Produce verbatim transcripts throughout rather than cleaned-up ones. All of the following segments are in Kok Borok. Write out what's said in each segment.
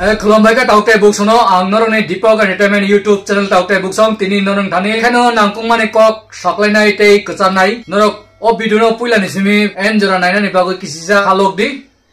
Eh, khulumbai kha tauk tei buksono, ang norokni Deepak Entertainment YouTube channel tauk tei buksong, tini norok thani kheno nangkukmani kok saklainai tei kwcharnai. Norok o video no puilani simi en jora nainani bagwi kisisa khalok di.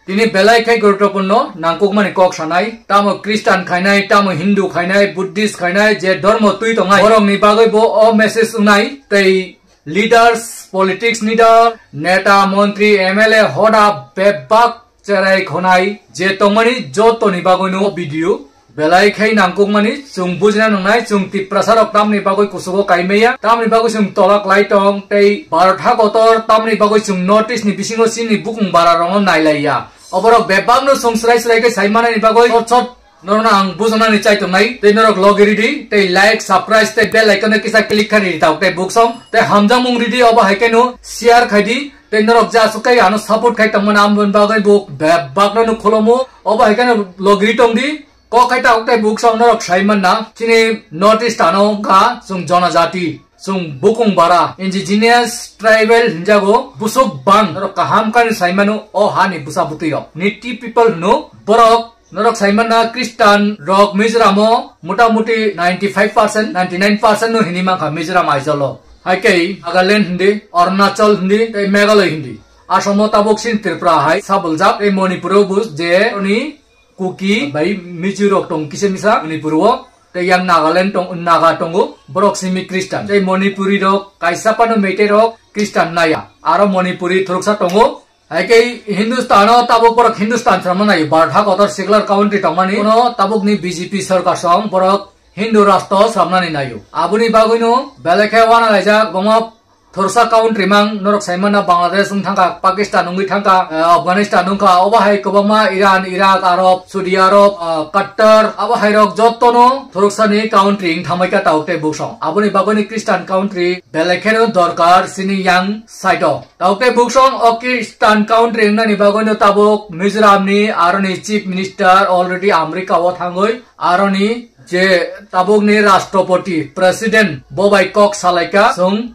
Tini belai khai guruttopurno nangkukmani kok sanai. Tamo Christian khainai, tamo Hindu khainai, Buddhist khainai, je dhormo twi tongnai, borokni bagwi bo o message wngnai. Tei leaders, politics leader, neta, montri, M L A, hoda bebak cherai khonai je tongmani jotoni bagwino video belai khai nangkukmani chwng bujina nangnai, chwng Tiprasa rok tamni bagwi kusugo kaimaya, tamni bagwi chwng tola klai tong, tei Bharat ha kotor tamni bagwi chwng North East ni bisingo chini bukung bara rokno nailaiya. Oborok bebakno chwng srai srai khe sai manani bagwi sot sot norokno ang bujanani chai tongnai, tei norok logi ridi, tei like, subscribe, tei bell icon no kisa click khai ridi tauk tei buksong, tei hamjakmung ridi, obo hai kheno share khai di, tei norok ja aswk khe ano support khai tongmani, amoni bagwi bo bebakno no kholomo, obo hai kheno logi ri tong di, kok khai tauk tei buksong norok sai manna, chini North East ano wngkha chwng jonajati. Chwng bukung bara, indigenous tribal hinjago, busuk bang, norok kaham khe saimano o hani bwsa bwtwi rok. Native people hwno borok, norok saimana Christian rok Mizoram o motamuti ninety five percent, ninety nine percent no hini mankha Mizoram Aizawl o. Hai khe Nagaland hindi, Arunachal hindi, tei Meghalaya hindi. Assam o tabuk sin Tripura hai sabuljak, tei Manipur o bus je oni Kuki bai Mizo rok tong kisa misa Manipur o, tei yang Nagaland tong, Naga tongo, borok simi Christian. Tei Manipuri rok kaisa phano Meitei rok Christian naya. Aro Manipuri thuruksa tongo. Hai khe Hindustan o tabuk borok Hindustan sramna nayo. Bharat ha kotor secular country tongmani. Kono tabuk ni B J P sorkar song borok Hindu rastro sramnani nayo. Aboni bagwino belai khe wana laijak, boma thursa country mang norok saimana Bangladesh wng thangkha, Pakistan wngwi thangkha, eh, Afghanistan wngkha, obo hai kwbangma Iran, Iraq, Arab, Saudi Arab, ah, Qatar, abo hai rok jotono thuruksani country wng thangbai kha tauk tei buksong. Aboni bagwini Christian country belai kheno dorkar chini yang side o. Tauk tei buksong o Christian country wngnani bagwino tabuk Mizoram ni aroni chief minister already America o thangwi aroni je tabuk ni rashtrapati, president bo bai kok salaikha, chwng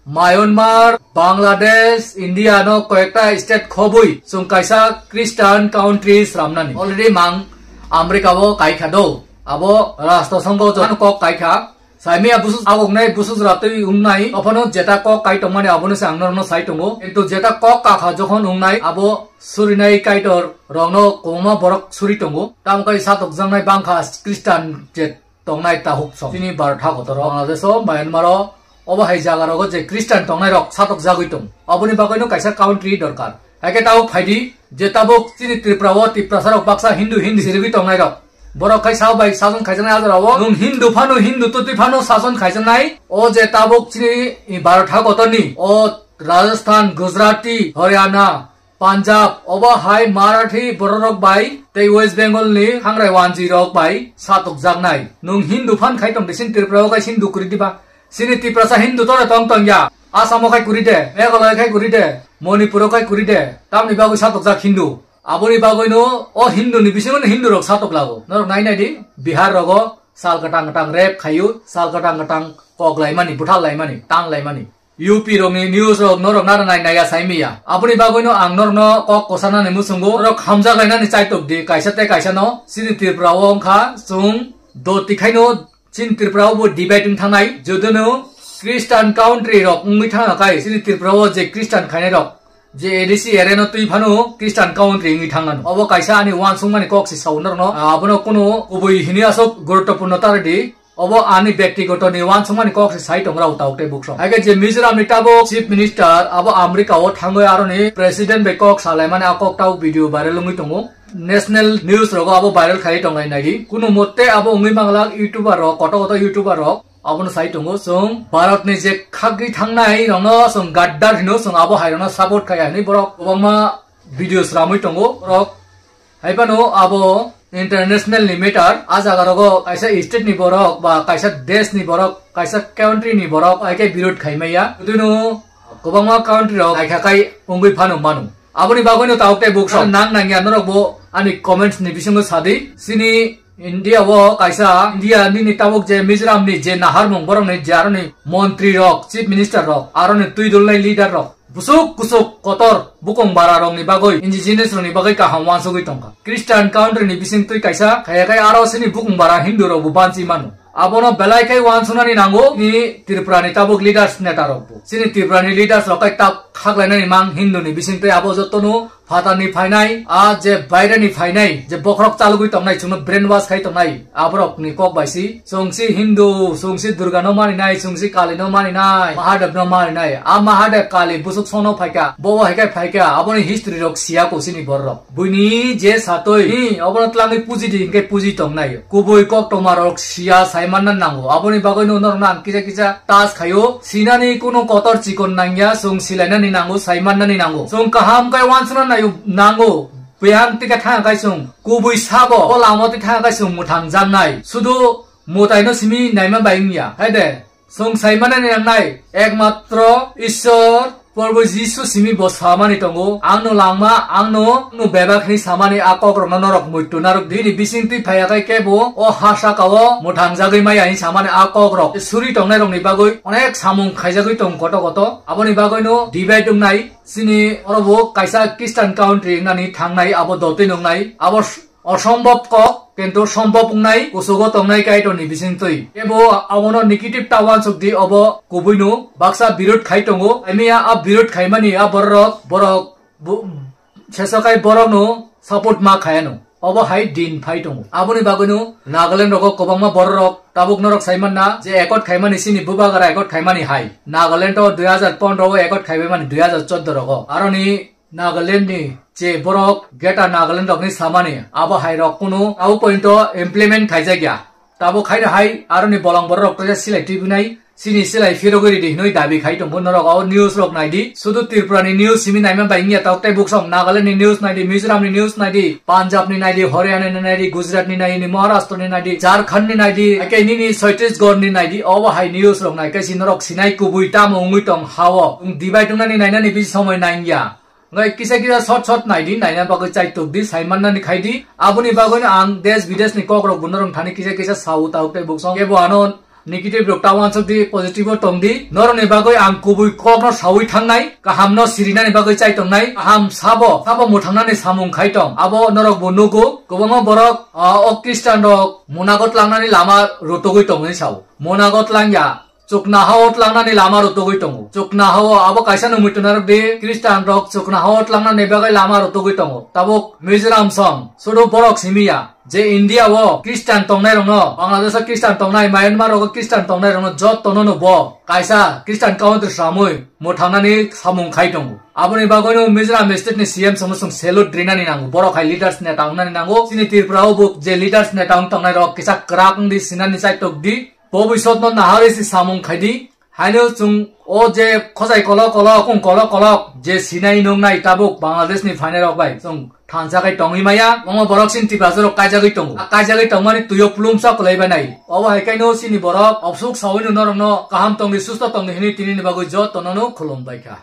Myanmar, Bangladesh, India no koyekta state khobwi chwng kaisa Christian country sramnani. Already mang America o kaikha do. Abo rashtra songho jotono kok kaikha. Saimia busu agoknai busu jora twi wngnai. Ophano jeta kok kai tongmani abono se ang norokno sai tongo. Kintu jeta kok kakha jokhon wngnai abo surinai Kaitor rokno kwbangma borok suri tongo. Tamo kai satokjaknai bangkha Christian je tongnai tahuk song. Chini Bharat ha kotor o, Bangladesh o, Myanmar o, obo hai jaga rogo je Christian tongnai rok satok jagwi tong. Aboni bagwino kaisa country dorkar. Hai khe tabuk phaidi je tabuk chini Tripura o Tiprasa rok baksa Hindu Hindi sirigwi tongnai rok. Borok khai sao bai sason khaijaknai ajara o. Nwng Hindu phano Hindu twtwi phano sason khaijaknai. O je tabuk chini Bharat ha kotor ni o Rajasthan, Gujarati, Haryana, Punjab, obo hai Marathi bororok bai tei West Bengal ni hangrai wanjwi rok bai satokjaknai. Nwng Hindu phan khai tong de, sin Tripura o khai Hindu kwrwi diba? Sini Tiprasa Hindu tore tong tong ya. Assam o khai kwrwi de, Meghalaya khai kwrwi de, Manipur o khai kwrwi de. Tamni bagwi satokjak Hindu. Aboni bagwino o Hindu ni bisingo no Hindu rok satok lago. Norok nai nai di, Bihar rogo sal kwtang kwtang rape khaio, sal kwtang kwtang kok laimani, buthal laimani, tan laimani. U P rokni news rok norok nara nai naiya saimiya. Aboni bagwino ang norokno kok kosanani muchungo norok hamjak lainani chaitok di kaisa tei kaisa no. Chini Tripura o wngkha chwng do tikhaino chini Tripura o bo divide wng thangnai. Jodono Christian country rok wngwi thangkha kai chini Tripura o je Christian khainai rok je A D C area no twi phano Christian country wngwi thangano. Obo kaisa ani uansukmani kok se sao norokno. Abono kunu kubui hini aswk guruttopurno ta rwdi. Obo ani byaktigoto ni uansukmani kok se sai tong rao tauk tei buksong. Hai khe je Mizoram ni tabuk Chief Minister abo America o thangwi aroni President bai kok salaimani a kok tauk video viral wngwi tongo. National news rogo abo viral khai tonglai nai di. Kunu mote abo wngwi manglak YouTuber rok, koto koto YouTuber rok abono sai tongo. Chwng Bharat ni je khagwi thangnai rokno chwng gaddar hino, chwng abo hai rokno support khai ya hinwi borok kwbangma video sramwi tongo. Borok Hai phano abo international ni matter, a jaga rogo kaisa state ni borok ba kaisa desh ni borok, kaisa country ni borok hai khe birod khai maya. Tino kwbangma country rok hai kha kai wngwi phano mano. Aboni bagwino tabuk tei buksa nang nangya norok bo ani comments ni bisingo sadi. Chini India o kaisa India nini tabuk je Mizoram ni je naharmung borok ni je aroni montri rok, chief minister rok, aroni twi dol nai leader rok. Busuk kusuk kotor bukung bara rokni bagwi, indigenous rokni bagwi kaham wansugwi tongkha. Christian country ni bisingtwi kaisa, khaya khai aro sini bukung bara Hindu rokbo banchi mano. Abono belai khai wansunani nango ni Tripura ni tabuk leaders neta rokbo. Sini Tripura ni leaders rok khai tak khaklainani mang Hindu ni bisingtwi abo jotono phatarni phainai, a je baireni phainai, je bokhorok chalugwi tongnai, chwngno brainwash khai tongnai, aborokni kok bai si, chwng si Hindu, chwng si Durga no maninai, chwng si Kali no maninai, Mahadev no maninai. A Mahadev Kali busuk sono phaikha, bobo hai khai phaikha, aboni history rok siya ko sini borok. Buini je satoi, hi, obono tlangwi puji di, hinkhe puji tongnai. Kubui kok tongma rok siya saimanna nango. Aboni bagwi no norok nang kisa kisa tas khaio. Sinani kuno kotor chikon nangya, chwng silainani nango, saimannani nango. Chwng kaham khai wansuna nayo nango. Bihang tika thang khai chwng kubui sabo, o lama ti thang khai chwng mwthang jaknai. Sudu mwtaino simi naima bai wngya. Hai de, chwng saimanani nangnai. Ekmatro Ishwar, Probhu Jisu simi bo samani tongo. Angno langma, angno, no bebak hini samani a kokrokno norok muitu narok dini bising twi phaiya khai kebo, o ha saka o mwthang jagwi maya hini samani a kokrok. Suri tongnai rokni bagwi onek samung khaijagwi tong koto koto. Aboni bagwi no divide wngnai. Chini oro bo kaisa Christian country wngnani thangnai, abo dotwi nungnai, abo s-, osombob kok, kintu sombob wngnai, kuchugo tongnai Kaitorni bisingtwi. Ebo abono negative ta wansuk di, obo kubuino baksa birod khai tongo, emiya a birod khaimani a bororok, borok bu-, sesakai borokno support ma khayano. Obo hai din phai tongo. Aboni bagwino Nagaland rogo kwbangma bororok tabuk norok saimanna je accord khaimani sini bubagara accord khaimani hai. Nagaland o dui hajar pondro o accord khaibai mani dui hajar chordo rogo. Aroni Nagaland ni je borok Greater Nagaland rokni samani abo hai rok kunu abo point o implement khaijakya. Tabuk haino hai aroni bolong bororok toja silai tibinai. Sini silai phirogwi ridi hinwi dabi khai tongo norok o news rok naidi. Sudu Tripura ni news simi naima bai wngya tok tei buksong Nagaland ni news naidi, Mizoram ni news naidi, Punjab ni naidi, Haryana ni naidi, Gujarat ni naidi, Maharashtra ni naidi, Jharkhand ni naidi, ake nini Chhattisgarh ni naidi, obo hai news rok nai kaisi norok sinai kubui tamo wngwi tong hao. Wng dibai tongnani nainani bisi somoi nangya. Ngai kisa kisa short short naidi, naina bagwi chaitok di, saimannani khaidi. Aboni bagwino ang desh bidesh ni kok rok bo norok thani kisa kisa sao tok tei buksong. Kebo ano negative rok ta wansuk di, positive o tong di. Norokni bagwi ang kubui kokno sawi thangnai, kahamno sirinani bagwi chai tongnai, kaham sabo, sabo mwthangnani samung khai tong. Abo norok bo nugo, kwbangma borok, ah, o Christian rok munagot langnani lama rotogwi tongwi sao. Munagot langya, chukna hao tlangnani lama rotogwi tongo. Chukna hao abo kaisa nungwi tongnarok di, Christian rok chukna hao tlangnani bagwi lama rotogwi tongo. Tabuk Mizoram song, sudu borok simiya. Je India o Christian tongnai rokno, Bangladesh o Christian tongnai, Myanmar rogo Christian tongnai rokno jotono no bo kaisa Christian country samui mwthangnani samung khai tongo. Aboni bagwino Mizoram state ni C M somo song salute rinani nango. Borok hai leaders neta wngnani nango. Chini Tripura o bo je leaders neta wng tongnai rok kisa kwrak wng di sinani chaitok di. Bo bisotno naharwi si samung khai di. Haino chwng o je khojai kolok kolok, kung kolok kolok, je sinai nungnai tabuk Bangladesh ni phainai rok bai chwng thansa khai tongwi maya, omo borok chini Tiprasa rok kaijagwi tongo. A kaijagwi tongmani twi o pulumsa kwlai bai nai. Obo hai kaino chini borok obsuk sawino norokno kaham tongdi, susto tongdi hinwi tinini bagwi jotono no khulum bai kha.